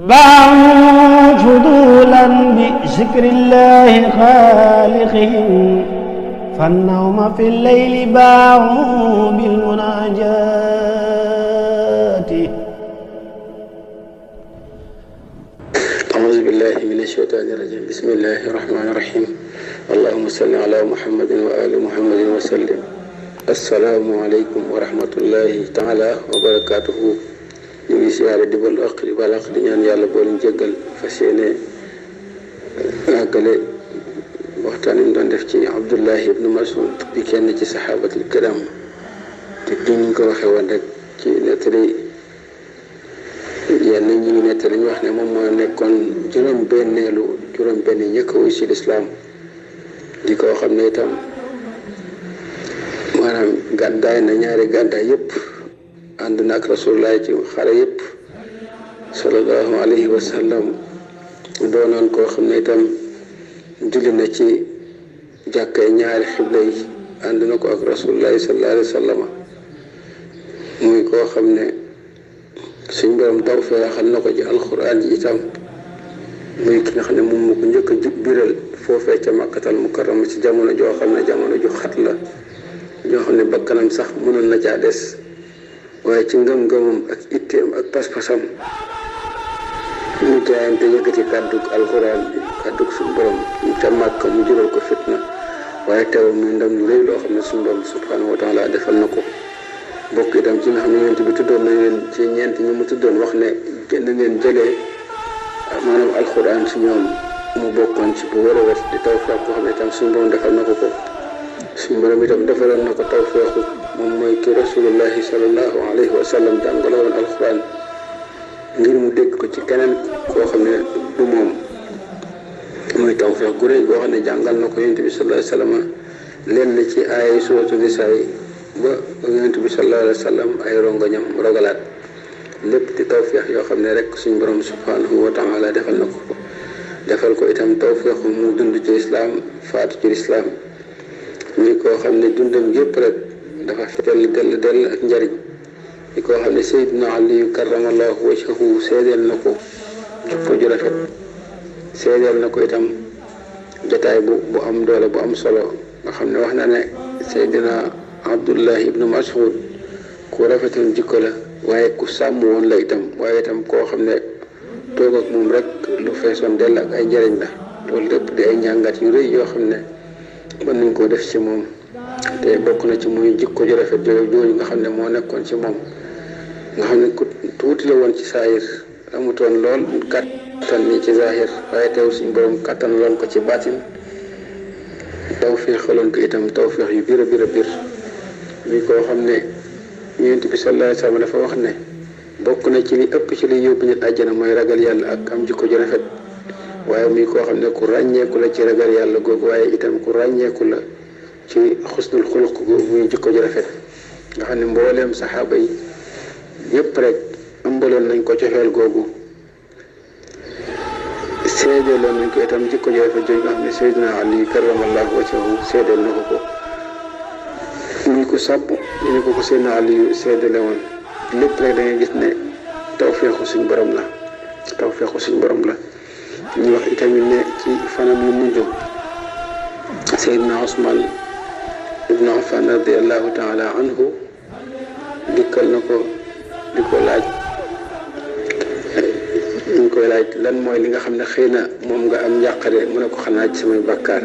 باعوا فضولا بذكر الله خالقهم فالنوم في الليل باعوا بالمناجات. أعوذ بالله من الشيطان الرجيم. بسم الله الرحمن الرحيم. اللهم صل على محمد وآل محمد وسلم. asalaamaaleykum wa rahmatullahi taala wa barakaatuhu. ñu ngi siyaare di bal aq di bal aq di ñaan yàlla boole ñu jéggal fas yéene àggale waxtaan yi ñu doon def ci Abdullahi ibnu Mas'ud di kenn ci saxaabatul kiram te ñu ko waxee woon rek ci nettali yenn ñi ngi nettali ñu wax ne moom moo nekkoon juróom-benn ñëkk wuy si lislaam di koo xam ne itam maanaam gàddaay na ñaari gàddaay yëpp ànd na ak rasulullah ci xare yëpp sallallahu alayhi wa sallam doonoon koo xam ne itam julli na ci jàkkay ñaari xibla yi ànd na ko ak rasulullah sallallahu alayhi wa sallam muy koo xam ne suñ borom taw feexal na ko ci alxuraan ji itam muy ki nga xam ne moom moo ko njëkk a biral foofee ca Makkatal Mukarrama ci jamono joo xam ne jamono ju xat la ñoo xam ne bakkanam sax mënoon na caa des waaye ci ngëm-ngëmam ak itteem ak pas-pasam ñu jaayante yëkkati kàddug alxuraan bi kàddug suñu borom ca Màkka mu jural ko fitna waaye teewul muy ndam lu rëy loo xam ne suñu borom subhanahu wa taala defal na ko bokk itam ci nga xam ne yonent bi tuddoon na leen ci ñeent ñi mu tuddoon wax ne gën leen jëlee maanaam alxuraan si ñoom mu bokkoon ci bu wér a wér di taw fekk koo xam ne itam suñu borom defal na ko suñu borom itam defaloon na ko tawfeexu moom mooy ki rasulullahi sallallahu alayhi wa sallam jàngaloon alxuraan ngir mu dégg ko ci keneen koo xam ne du moom muy tawfeex gu rëy boo xam ne jàngal na ko yonent bi sallallahu alayhi wa sallam lenn ci ay suuratu Nisaa ba yonent bi sallallahu alayhi wa sallam ay rongoñam rogalaat lépp di tawfeex yoo xam ne rek suñu borom subhanahu wa taala defal na ko defal ko itam tawfeexu mu dund ci islaam faatu ci islaam ñi koo xam ne dundam yëpp rek dafa dell ak njariñ ñi koo xam ne Seydina Aliyu karramallahu wajhahu seedeel na ko jikko ju rafet seedeel na ko itam jotaay bu am doole bu am solo nga xam ne wax na ne Seydina Abdullahi ibnu Mas'ud ku rafetoon jikko la waaye ku sàmm woon la itam waaye itam koo xam ne toog ak moom rek lu feesoon dell ak ay njariñ la loolu lépp di ay njàngat yu rëy yoo xam ne mën nañ koo def ci moom te bokk na ci muy jikko ju rafet jooju nga xam ne moo nekkoon ci moom nga xam ne ku tuuti la woon ci saahir amutoon lool kattan ni ci zaahir waaye teew suñu borom kattan loon ko ci baatin tawfeex xaloon ko itam tawfeex yu bir a bir muy koo xam ne Yonent bi sallallahu alayhi wa sallam dafa wax ne bokk na ci li ëpp ci li yóbbu nit àjjana mooy ragal yàlla ak am jikko ju rafet waaye muy koo xam ne ku ràññeeku la ci ragal yàlla googu waaye itam ku ràññeeku la ci xusnul xuluq googu muy jikko ju rafet nga xam ne mbooleem saxaaba yi yëpp rek ëmbaloon nañ ko cofeel googu seedeeloon nañ ko itam jikko ju rafet jooju nga xam ne Seydina Ali karramallahu wajhahu seedeel na ko muy ko sàpp ñu ko Seydina Ali seedele woon lépp rek da ngay gis ne tawfeexu suñ borom la ñu wax itamit ne ci fanam yu mujj Seydina Usmaan ibnu Affan radiallahu taala anhu dikkal na ko di ko laaj ñu koy laaj lan mooy li nga xam ne xëy na moom nga am njàqare mu ne ko xanaa ci samay bàkkaar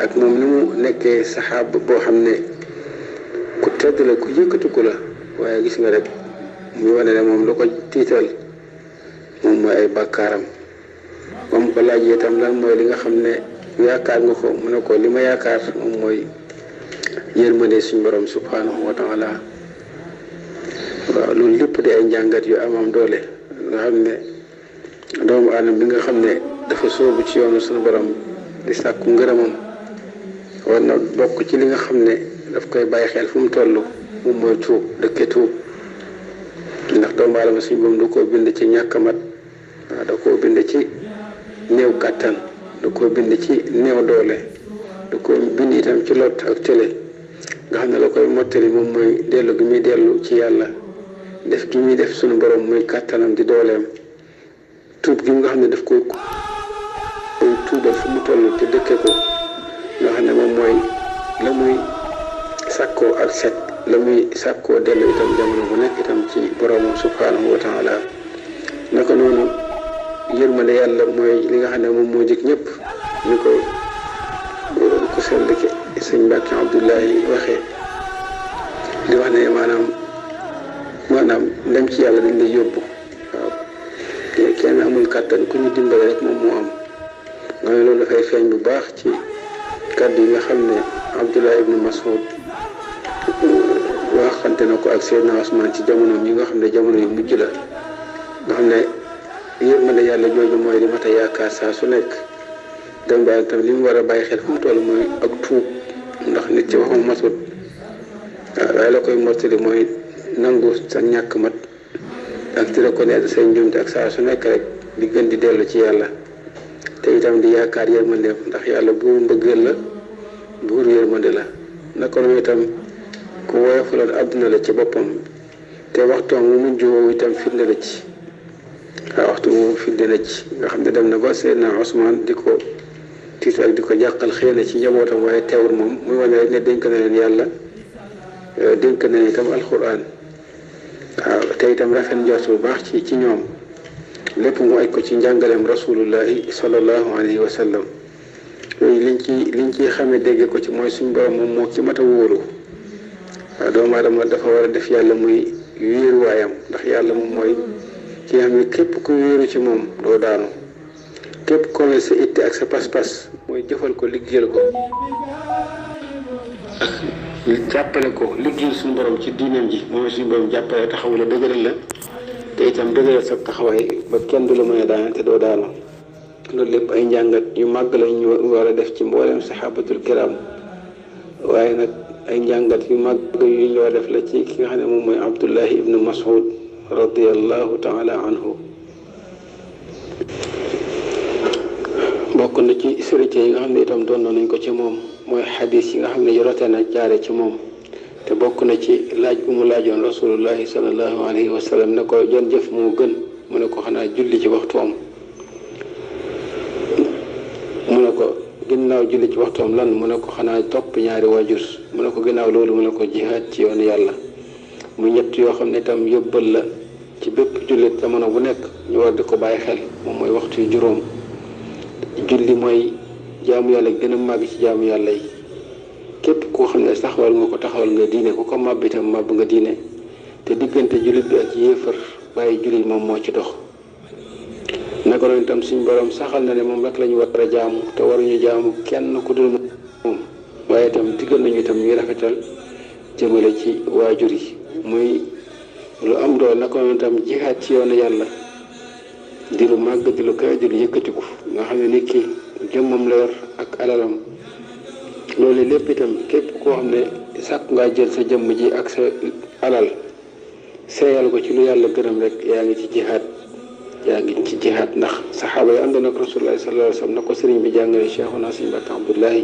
ak moom ni mu nekkee saxaaba boo xam ne ku tedd la ku yëkkatiku la waaye gis nga rek muy wane ne moom lu ko tiital moom mooy ay bàkkaaram ba mu ko laajee itam lan mooy li nga xam ne yaakaar nga ko mu ne ko li ma yaakaar moom mooy yërmande suñu borom subhanahu wa taala waaw loolu lépp di ay njàngat yu am doole nga xam ne doomu aadama bi nga xam ne dafa sóobu ci yoonu suñu borom di sàkku ngërëmam war na bokk ci li nga xam ne daf koy bàyyi xel fu mu toll moom mooy tuub dëkke tuub ndax doomu aadama suñu borom du koo bind ci ñàkk a mat waaw da koo bind ci néew kàttan da koo bind ci néew doole da koo bind itam ci lot ak tële nga xam ne la koy mottali moom mooy dellu gi muy dellu ci yàlla def gi muy def sunu borom muy kàttanam di dooleem tuub gi nga xam ne daf koy tuubal fu mu toll te dëkke ko nga xam ne moom mooy la muy sàkkoo ak set la muy sàkkoo dellu itam jamono bu nekk itam ci boromam subhanahu wa taala naka noonu yërmande yàlla mooy li nga xam ne moom moo jëkk ñëpp ñu ko ku sell ki sëñ Mbàkke Abdullahi waxee di wax ne maanaam ndem ci yàlla dañ lay yóbbu waaw kenn amul kàttan ku ñu dimbale rek moom moo am nga ne loolu dafay feeñ bu baax ci kàddu yi nga xam ne Abdullah ibnu Mas'ud waxante na ko ak Seydina Usmaan ci jamono yi nga xam ne jamono yu mujj la nga xam ne yërmande yàlla jooju mooy li mat a yaakaar saa su nekk dem ba tam li mu war a bàyyi xel fu mu toll mooy ak tuub ndax nit ci waxam matut waaw waaye la koy mottali mooy nangu sa ñàkk mat ak di reconnaître say njuumte ak saa su nekk rek di gën di dellu ci yàlla te itam di yaakaar yërmandeem ndax yàlla buur mbëggeel la buur yërmande la naka noonu itam ku woyofaloon àdduna la ci boppam te waxtoom mu mujj woowu itam firnde la ci waaw waxtu mu firnde la ci nga xam ne dem na ba Seydina Usmaan di ko tiitu ak di ko jàqal xëy na ci njabootam waaye teewul moom muy wane rek ne dénk na leen yàlla dénk na leen itam alxuraan waaw te itam rafet njort bu baax ci ñoom lépp mu aj ko ci njàngaleem rasulullahi sallallahu alayhi wa sallam yooyu liñ ci xamee dégg ko ci mooy suñu borom moom moo ci mat a wóolu waaw doomu aadama dafa war a def yàlla muy wéeruwaayam ndax yàlla moom mooy ki nga xam ne képp ku wéeru ci moom doo daanu képp ko ne sa itte ak sa pas-pas mooy jëfal ko liggéeyal ko jàppale ko liggéeyal suñu borom ci diineem ji moom suñu borom jàppale taxaw la dëgëral la te itam dëgëral sa taxawaay ba kenn du la mën a daane te doo daanu loolu lépp ay njàngat yu màgg lañ ñu war a def ci mboolem saxaabatul kiram waaye nag ay njàngat yu màgg yu ñu war a def la ci ki nga xam ne moom mooy Abdullahi ibnu Mas'ud radiyallahu taala anhu bokk na ci sërite yi nga xam ne itam doon nañ ko ci moom mooy xadis yi nga xam ne rote na jaare ci moom te bokk na ci laaj bu mu laajoon rasulullahi sallallahu alayhi wa sallam ne ko jan jëf moo gën mu ne ko xanaa julli ci waxtoom mu ne ko ginnaaw julli ci waxtoom lan mu ne ko xanaa topp ñaari waajur mu ne ko ginnaaw loolu mu ne ko jihaad ci yoonu yàlla mu ñett yoo xam ne itam yóbbal la ci bépp jullit jamono bu nekk ñu war di ko bàyyi xel moom mooy waxtu yu juróom julli mooy jaamu yàlla gën a màgg ci jaamu yàlla yi képp koo xam ne taxawal nga ko taxawal nga diine ku ko màbb itam màbb nga diine te diggante jullit bi ak yéefar bàyyi jullit moom moo ci dox naka noonu itam suñ borom saxal na ne moom rek la ñu war a jaamu te waruñu jaamu kenn ku dul moom waaye itam diggal nañu itam ñuy rafetal jëmale ci waajur yi muy lu am doole naka noonu itam jihaad ci yoonu yàlla di lu màgg di lu kawe di lu yëkkatiku nga xam ne nit ki jëmmam la yor ak alalam loolu lépp itam képp koo xam ne sàkk ngaa jël sa jëmm ji ak sa alal seeyal ko ci lu yàlla gërëm rek yaa ngi ci jihaad ndax saxaaba yi àndoon ak rasulullah sallallahu alayhi wa sallam na ko sëriñ bi jàngale Cheikhuna Sëriñ Mbàkke Abdullahi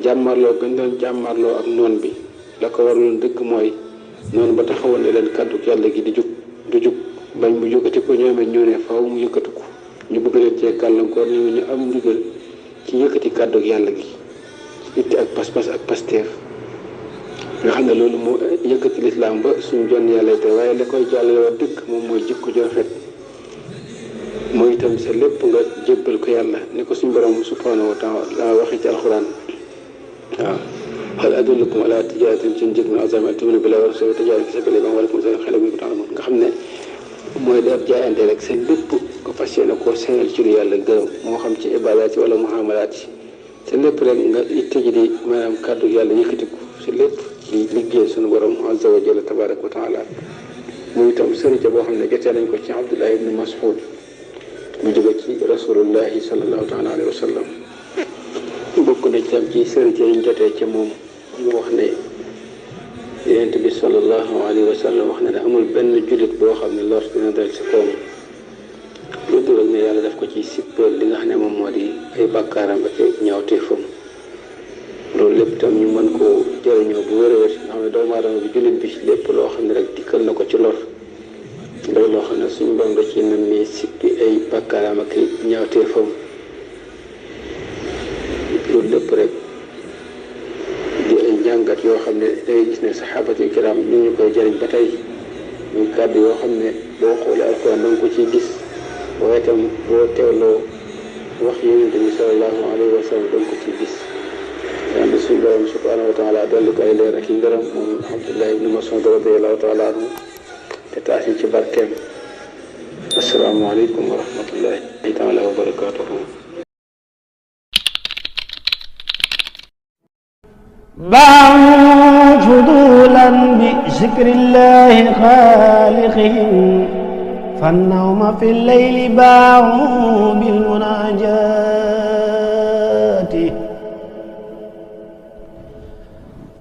jàmmarloo gën doon jàmmarloo ak noon bi la ko waraloon dëgg mooy noonu ba taxawoon ne leen kàddu yàlla gi du jug bañ mu yëkkati ko ñoomee ñoo ne faaw mu yëkkati ko ñu bëgg leen cee gàllankoor ñu am ndigal ci yëkkati kàddu yàlla gi itti ak pas-pas ak pasteef nga xam ne loolu moo yëkkati lislaam ba suñu jonn yàlla te waaye la koy jàllale dëkk moom mooy jikko ju rafet mooy itam sa lépp nga jébbal ko yàlla ni ko suñu borom subhanahu wa taala waxee ci alxuraan waaw hal adullukum ala tijaratin tunjiikum min azaabin tu'minuuna billaahi wa rasuulihi wa tujaahiduuna fii sabiilillaahi wa lakum ajrun kariim nga xam ne mooy def jaayante rek sa lépp ko fas yéene koo seenal ci lu yàlla gërëm moo xam ci ibaadaat yi wala muamalaat yi sa lépp rek nga itte ji di maanaam kàddu yàlla yëkkatiku sa lépp di liggéey suñu borom azza wa jalla tabaaraka wa taala muy itam sërite boo xam ne jotee nañ ko ci Abdullah ibn Mas'ud mu jóge ci rasulullahi sallallahu taala alayhi wa sallam bokk na itam ci sërite yi ñu jotee ci moom mu wax ne Yonent bi sallallahu alayhi wa sallam wax na ne amul benn jullit boo xam ne lor dina dal ci kawam lu dul ak ne yàlla daf ko ci sippal li nga xam ne moom moo di ay bàkkaaram ak ay ñaawteefam loolu lépp itam ñu mën koo jëriñoo bu wér a wér nga xam ne doomu aadama bi jullit bi lépp loo xam ne rek dikkal na ko ci lor ndaw loo xam ne suñu borom da ci nam mi sippi ay bàkkaaram ak ñaawteefam loolu lépp rek di ay njàngat yoo xam ne dangay gis ne saxaabatul kiram ñu ñu koy jëriñ ba tey muy kàddu yoo xam ne boo xoolee alquran da nga ko ciy gis waaye itam boo teewloo wax yonent bi sallallahu alayhi wa sallam da nga ko ciy gis yàlla suñu borom subhanahu wa taala dolli ko ay leer ak i ngërëm moom Abdullah ibn Mas'ud radiyallahu taala anhu te taas ñu ci barkeem. asalaamaaleykum wa rahmatullahi taala wa barakaatuhu. باعوا فضولا بذكر الله خالقهم فالنوم في الليل باعوا بالمناجاة